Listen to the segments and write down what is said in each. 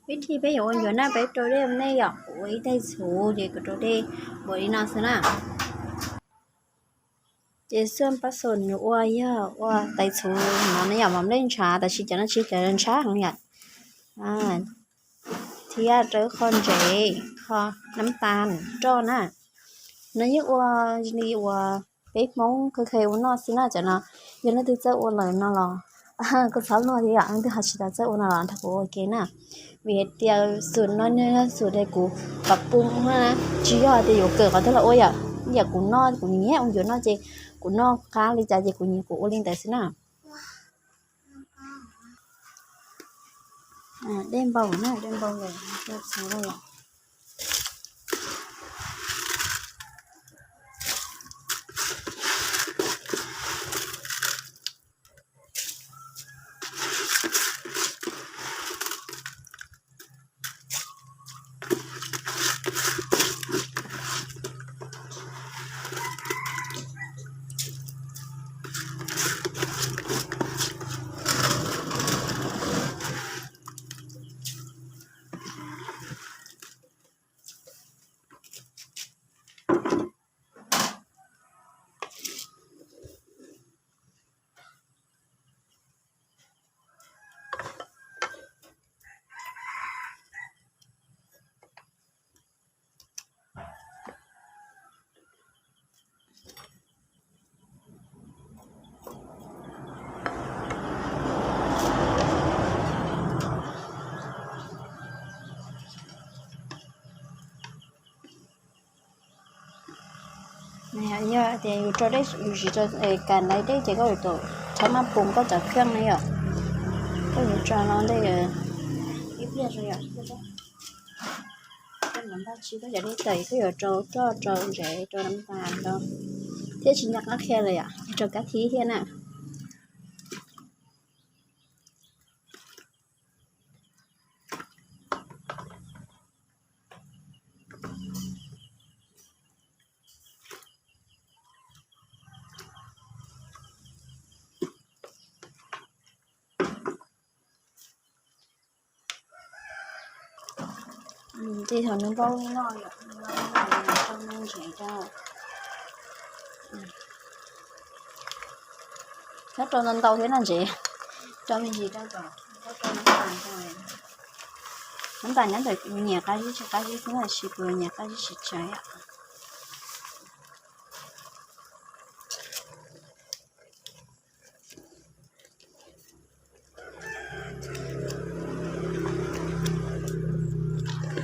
Vib thib peb yuav ua ncuav naj peb rau dej nej yom, kuv ua ib tais txhuv ces kuv rau dej npaum li no xwb na. Ces xuaj pab xom nws ua yog ua tais txhuv no ne yom, mos nplej ntshav tab sis cov no tsis cov ntshav heev yom. Thiab rau qho ntsev, qho nab tas roj na. No yeej ua li uas peb Hmoob kheev kheev ua noj xwb na cov no. Yog leej twg txawj ua lawm no los kuj txhob luag thiab yom, leej twg ho tsis tau txawj ua no los nrog kuv ua ke na. Vim hais tias xum no yog xum li kuv pab pub na, tsis yog tias yuav kawm qhov twg los ua yom. Yam kuv noj kuv nyiam ua ncuav noj ces kuv noj qab li cas ces kuv nyiam kuv ua li ntawd xwb na. Dej npau na, dej npau lawm, txhuv lawm. Yog tias yus rau dej, yus siv rau kas lais dej ces koj yuav tsum rhaub maj pum koj cov kheej na yom. Koj yuav tso no ntej ib pliag, koj yuav tsis koj cov dej tawm koj yuav rau roj rau ntsev rau nab tas rau, thiab tsis nco qab qhia lawm yom, rau kab thib thiab na. Tej thaum nws npau li no yom, nws npau li no, nws tso me ntsev rau. Nyob rau ntau ntau thiab no ntsev, tso me ntsis rau kom, nyob rau nab tas rau. Nab tas nyob ntawm kuv nyiam qab zib tsis qab zib xwb, tab sis kuv nyiam qab zib tsis tsawg yom.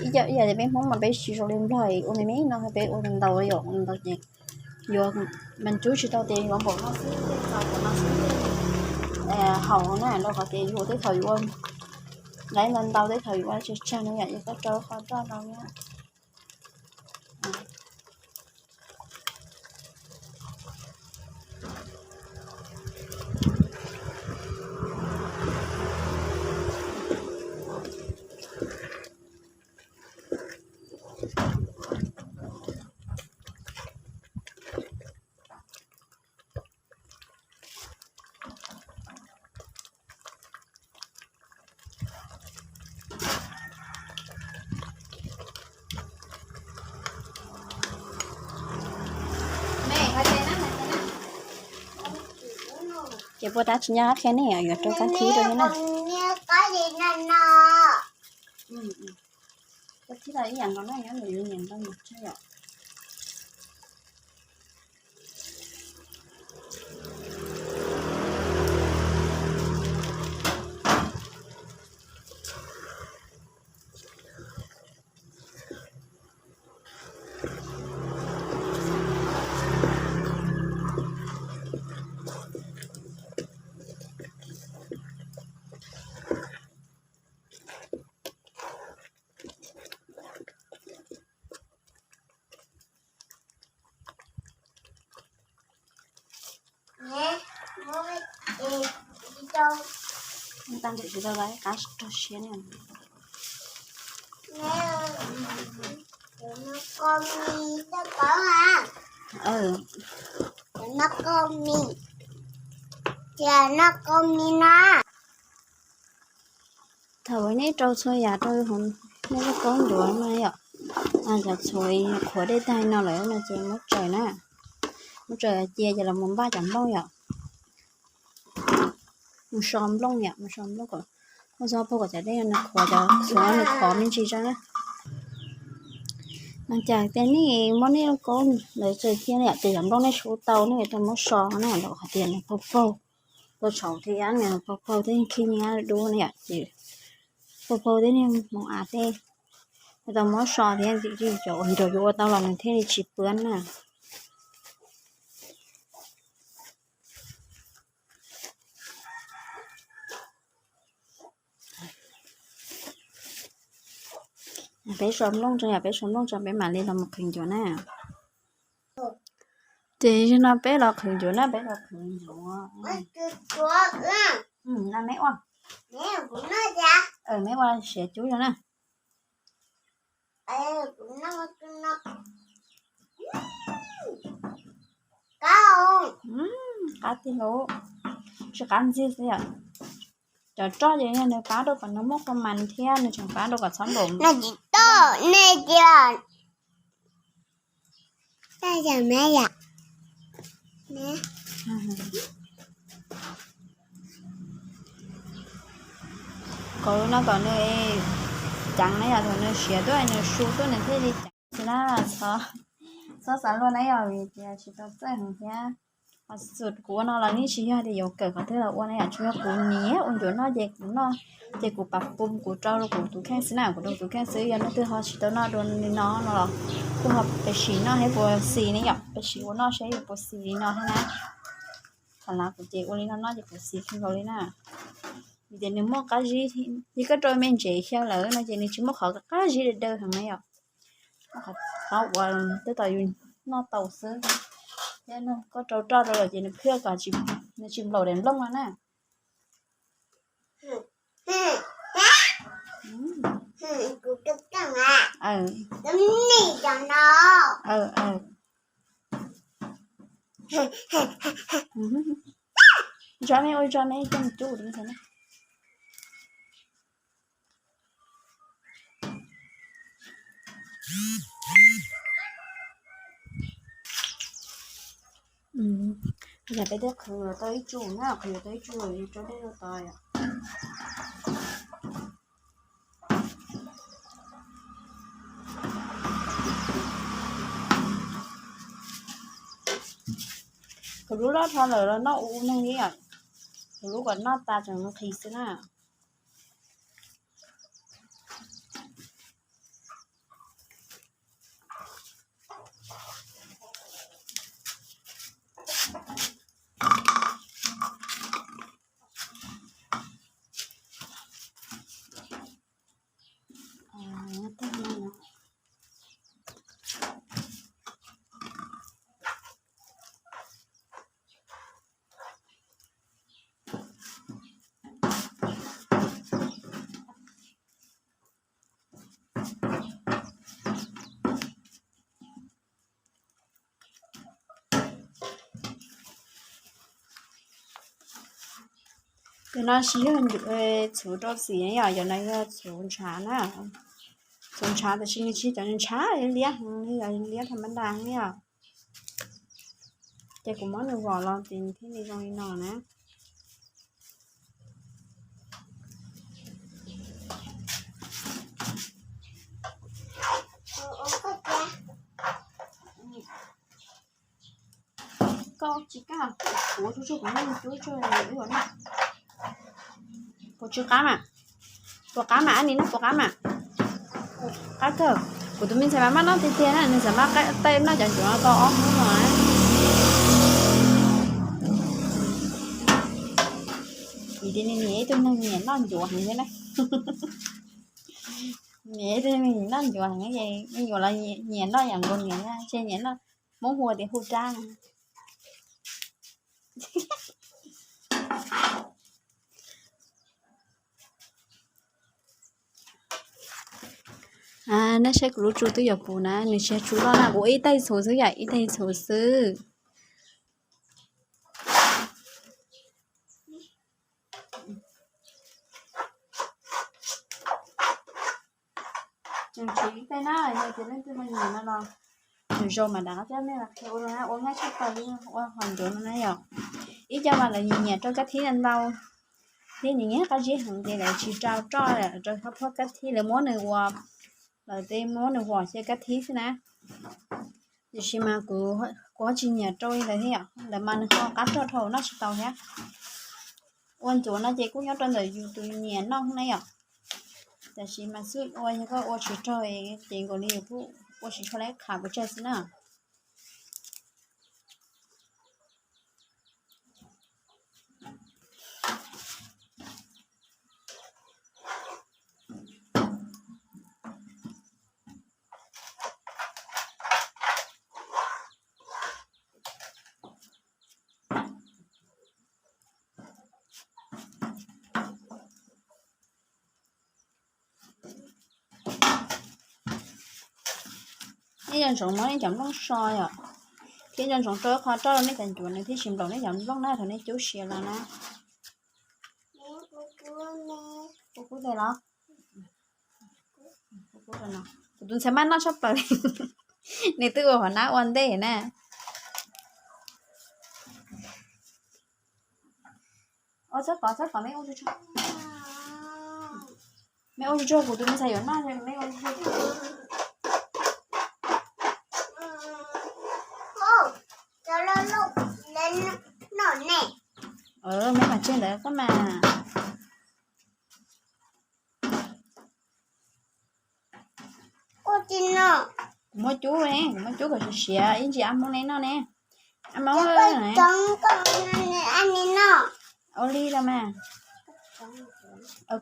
Ib yam, ib yam li peb Hmoob mas peb tsis zoo li Nplog ua me me no, peb ua ntau yom, ua ntau ces yuav mas cub tsis tau ces yuav npaum no xwb, tau npaum no xwb. Haum na, rau qhov tias yus tej thaum yus ua laiv ntau ntau, tej thaum yus ua tsawg tsawg no yom, yus tau rau qhov roj no na. Ces puas tab tsis nco qab qhia nej yuav rau kab thib rau nej na. Kab thib los ib yam nkaus na, nyob ntawm yus nyiam ntau nyiam tsawg yom. Ntawm tsis tau laiv qab rau siab ne. Noj koj mis, noj koj mis na. Thaum neb rau txhua yam rau hauv nej lub kaub ncuav no yom, cov txhuv qhuav dej tag no lawm no ces muab tsaws na, muab tsaws cia ces los mus npaj cov nplooj yom, mus so nplooj yom, mus so nplooj kom, mus so nplooj kom cov dej no qhuav, cov txhuv no qhuav me ntsis tso na. No cas tias nej muab nej lub kaub ntawd tsaws cia yom, ces cov nplooj nej sub tau nej tau muab so na, rau qhov tias nws paug paug, tau tshauv thiab nws paug paug thiab khib nyiab dub na yom, ces paug paug thiab nej mus av tej, nej tau muab so thiab, cov uas nrog yuav ua tau los nws thiaj li tsis pwab na. Peb so nplooj tso yom, peb so nplooj tso peb mam li los mus qhwv ncuav na. Ces no peb los qhwv ncuav na, peb los qhwv ncuav. No neb ua, neb ua siav cub no na. Qab tiag lauj, tsis qab ntxiag xwb yom. Cov roj ces yog nws pab rau kom nws muaj kua mas thiab nws tseem pab rau kom txhob npaum. Kom no kom nws ceev na yom, thaum nws siav tuaj nws su tuaj nws thiaj li ceev xwb na. Txhob xav luaj na yom, vim tias tsis tau txawj heev thiab. Ho xum kuv ua no los yeej tsis yog tias yuav kawm qhov twg los ua na yom, tsuas yog kuv nyiam ua ncuav noj ces kuv noj, ces kuv pab pum kuv rau rau kuv tus kheej xwb na, kuv rau tus kheej xwb. Yog leej twg ho tsis tau noj dua li no no los kuj ho pes sim noj thiab puas xis ne yom, pes sim ua noj seb yuav puas xis li no thiab na. Thaum no kuv ces ua li no noj ces kuv xis kawg nkaus li na. Vim tias nws muaj qab zib, yog koj rau me ntsev xyaw lawm no ces nws tsis muaj qhov qab zib daw daw heev na yom. Muaj qhov uas tab tom yus noj tau xwb. Thiab koj rau roj rau lawm ces nws phiaj kom nws tsis nplaum daim nplooj no na. Zov me ua zov me coj mus cub li ntawd na. Yog peb twb qhwv tau ib tsu na, qhwv tau ib tsu tso dej rau tod yom. Kuv lub loj dhau lawm los noj ua ua neeg li yom. Kuv lub kom noj tas tseem nqhis xwb na. Cov no tsis yog txhuv rau xim yom, cov no yog txhuv ntshav na. Txhuv ntshav tab sis nws tsis yog cov ntshav liab heev, yog liab tham ma da yom. Ces kuv muab nws vom los ces nws thiaj li zoo li no na. Koj tsis kaj, kuv ua tsuj tsuag kuv muab nws cub tsuag ib ua na. Puas tsw qab mas? Puas qab mas, Ani noj puas qab mas? Qab kawg. Kuv tus me ntxhais mas maj noj tiag tiag na, nws xav maj tej noj cov ncuav no tau ob hnub no na. Vim tias nws niam ib tug neeg nyiam noj ncuav heev thiab na. Niam ib tug neeg nyiam noj ncuav heev, me nyuam los nyiam noj yam nkaus niam na, ntshe nyiam noj, Hmoob hu tias hu dab na. Neb saib kuv lub tsu twb yuav puv na, nws tsis yog tsu loj na, kuv ib taig txhuv xwb yom, ib taig txhuv xwb. Nws tsis ib teg na, yog tias leej twg ho nyiam no los nws zoo mas rov qab coj nej los qhia ua, ua nyuaj tshaj plaws li ua hom ncuav no na yom. Ib co mas lawv nyiam nyiam rau kab thib ntau, thiab nyiam nyiam qab zib heev ces lawv tsis rau roj, rau qhov kab thib lawv muab nws ua, lawv tej muab nws huam xyaw kab thib xwb na. Tiam sis mas kuv, kuv ho tsis nyiam rau li lawv thiab yom, lawv mas nws ho qab roj dhau noj tsis tau thiab. Ua ncuav no ces kuj nyob rau ntawm yus tus nyiam noj na yom. Tiam sis mas xub ua yog koj ua tsis raug ces nkaus li yus kuj ua tsis tshua lab qhav pes tsawg xwb na. Nej nco ntsoov muab nej cov nplooj so yom, thiab nco ntsoov rau ib qho roj rau nej cov ncuav nws thiaj tsis nplaum nej cov nplooj na thaum nej cub siav los na. Kub kub tes los? Kuv tus ntxhais maj noj tshaj plaws li, nws twb ua hauv nab ua ntej na. Ua txhob kov, txhob kov, meb ua tsuag tsuag, meb ua tsuag tsuag, kuv tus me ntxhais yuav noj, meb ua tsuag tsuag. Meb mas tseg ntawd koj mas. Kuv muab cub ne, kuv muab cub kom siav siav ib ntsis ab hmoob neb noj ne. Ab hmoob, ua li los mas.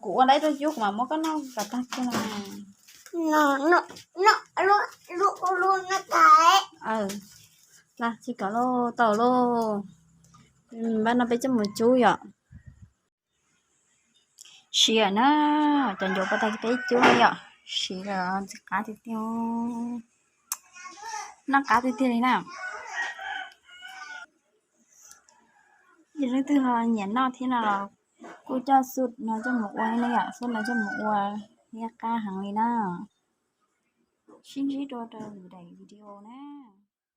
Kuv ua lawm rau cub kuv mam muab koj noj kom tag kiag los mas. Los tsis kom lauj, tau lauj. Npaj no peb coj mus cub yom. Siav na, cov ncuav paj tag peb cub no yom, siav lawm ntxim qab tiag tiag, noj qab tiag tiag li na. Yog leej twg ho nyiam noj thiab no los kuj coj xub no coj mus ua ne yom, xub no coj mus ua thiab qab heev li na. Sib ntsib dua rau lwm daim video na.